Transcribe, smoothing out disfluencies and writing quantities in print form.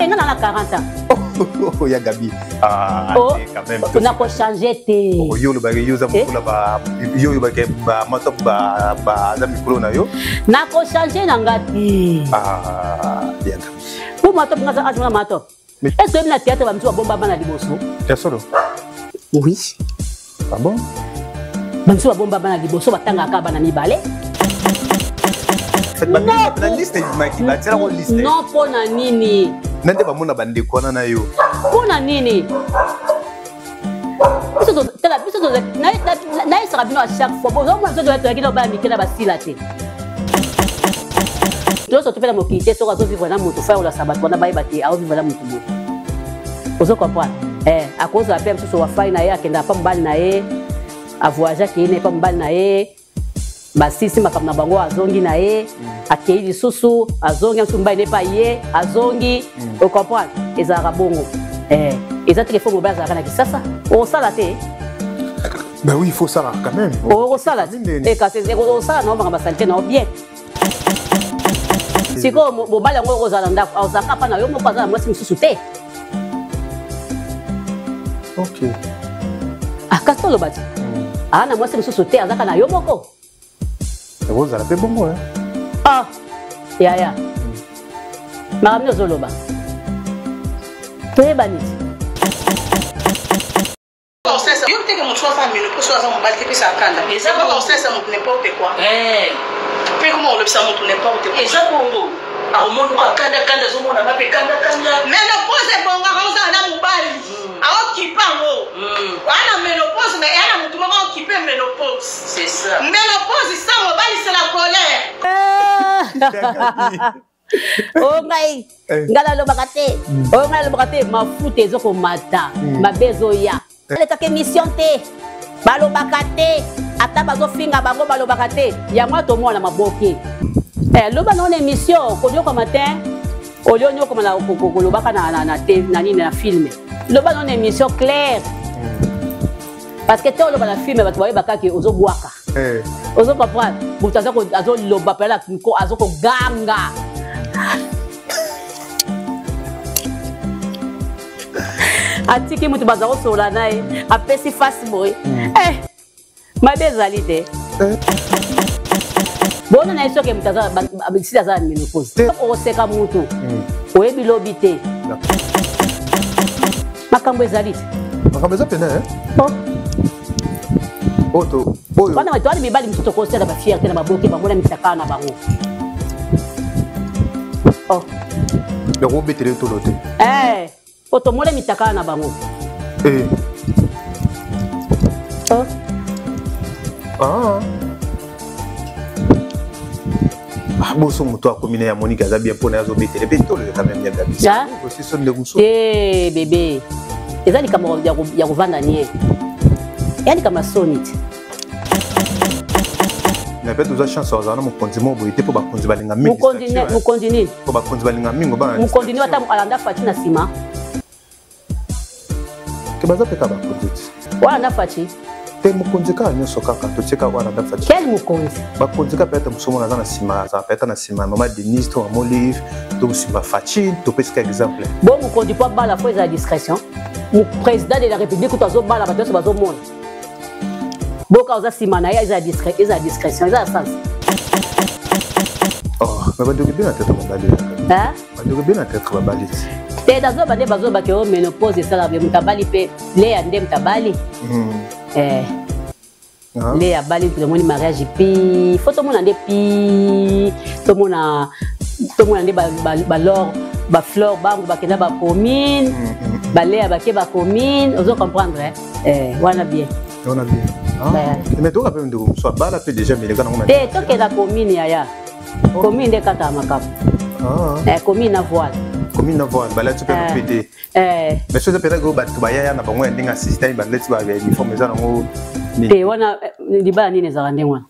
Te nga na na 40 ans. Oh, ya Gabi. Ah, oh, quand même. Nako changer te. Oh, yo lobaki yo za mokolo ba yo lobaki ba matop ba ba za mikolo na yo. Nako changer na nga te. Ah, ya Gabi. Po matop nga za âge na matop. Mais est-ce que na théâtre ba misusu babomba bana liboso? Ya solo. Oui. Ah bon? Ba misusu babomba bana liboso batangaka bana mibale. Na liste ebimaki batiela ngo liste. Non mpo na nini? Na nde bamona bandeko wana na yo. Mpo na nini? Tala biso nayesaka bino à chaque fois bozomona biso toyaki na bana mike na basila te nyonso topela mokili te soki azovivre na moto fai olasa bato wana bayeba te aovivre na moto boye ozo comprendre eh, akozala mpe mosusu wafai na ye akendaka mpa mobali na ye avoyage akei na ye mpa mobali na ye basisi makambo na bango azongi na ye akei lisusu azongi mosusu mobali na ye mpe aye azongi ocomprendre ezalaka bongo eh, eza teke fo mobali azalaka na kisasa osala te. Ben oui, il faut ça quand même. Okosala te kasi osala na yo makambo asalite na yo bien. Sikoyo mobali yango okozala na ndako azalaka mpa na yo moko, aza na mwasi mosusu te. Ok. Ah, kasi toloba ti aa na mwasi mosusu te, azaka na yo moko. Ekozala mpe bongo. Ah yaya, makambo nini ozoloba? Toyebani ti. Yo teke moto aza ménopause, aza mobali te, pesa kanda. Eza osalisa moto n'importe quoi, mpe koma olobisa moto n'importe quoi. Eza bongo, akomonuka kanda kanda, azomonanga mpe kanda kanda. Ménopause ebongaka ozala na mobali aokipe yango wana ménopause, mais eya na motu moko aokipe ménopause. C'est ça. Ménopause sans mobali, c'est la colère. O ngai ngai nalobaka te, oyo ngai nalobaka te, mafuta ezokomata, mabe ezoya. Alekaka émission te, balobaka te, ata bazofinga bango balobaka te. Yango tomona maboke. Loba na ona émission konyokama te, olio nyokoma na kolobaka na nini na film. Loba na ona émission claire, parce que te oloba na film, bato bayebaka ke ozobwaka, ozo comprendre. Moto azoloba pela azokoganga, atiki moto baza kosola na ye, apesi face boye, mabe ezali te. Bona na ye soki moto sili aza na ménopause, okoseka motu oyebi lobi te, makambo ezali te. Makambo eza pene. Oyo wana bato wana mibali mosusu tokosala bafierté na baboke, bamona misaka na bango. Oh. Yango obetele tolo te. Po tomona mitakala na bango. Oh. Ah. Ah, boso moto akomi na ya Monike aza bien mpona azobetele mpe tolo quand même ya Gabi osiso ndeko mosusu. Te bebe, eza likambo ya kovanda nie, ya likambo ya soni te. Na mpe toza chance ozala na mokonzi moko boye te, mpo bakonzi balinga mingi. Mokonzi nini? Mpo bakonzi balinga mingi bana. Mokonzi nini? Ata alanda Faci na nsima. Ke baza mpe kaka bakonzi ti. Wana Faci. Te, mokonzi kaka nyonso kaka totie kaka wana da Faci. Quel mokonzi? Bakonzi kaka peut-être mosu mona aza na nsima, azala peut-être na nsima ya mama Denise to mama Olive to nsima Faci, topesi ka exemple. Bo mokonzi mpo abala fo ezala discrétion. Président de la République kutu azobala, bato nyonso bazomona. Boka oza nsima na ye, eza discrétion, eza ya sens. Oh, mais bandoki bien na tete babali. Bandoki bien na tete babali. Te, nazoba nde bazobaki oyo ménopause esalaka moto abali mpe leya nde moto abali. Nde abali, tomoni mariage pi fo tomona nde pi tomona tomona nde balor bafleur bango bakenda bacommune, baleya bake bacommune, ozo comprendre wana bien. Wana bien. Mais toka mpe ndeko mosusu abala mpe déjà meleka nango. Te, tokenda commune yaya, commune nde kata makambo, commune na voile. Commune na voile, balati mpe mpe te. Mais soki eza mpenza oyo bato bayaya na bango ya ndenge assistant, balati ba uniforme eza nango. Te, wana libala nini ezalaka ndenge wana?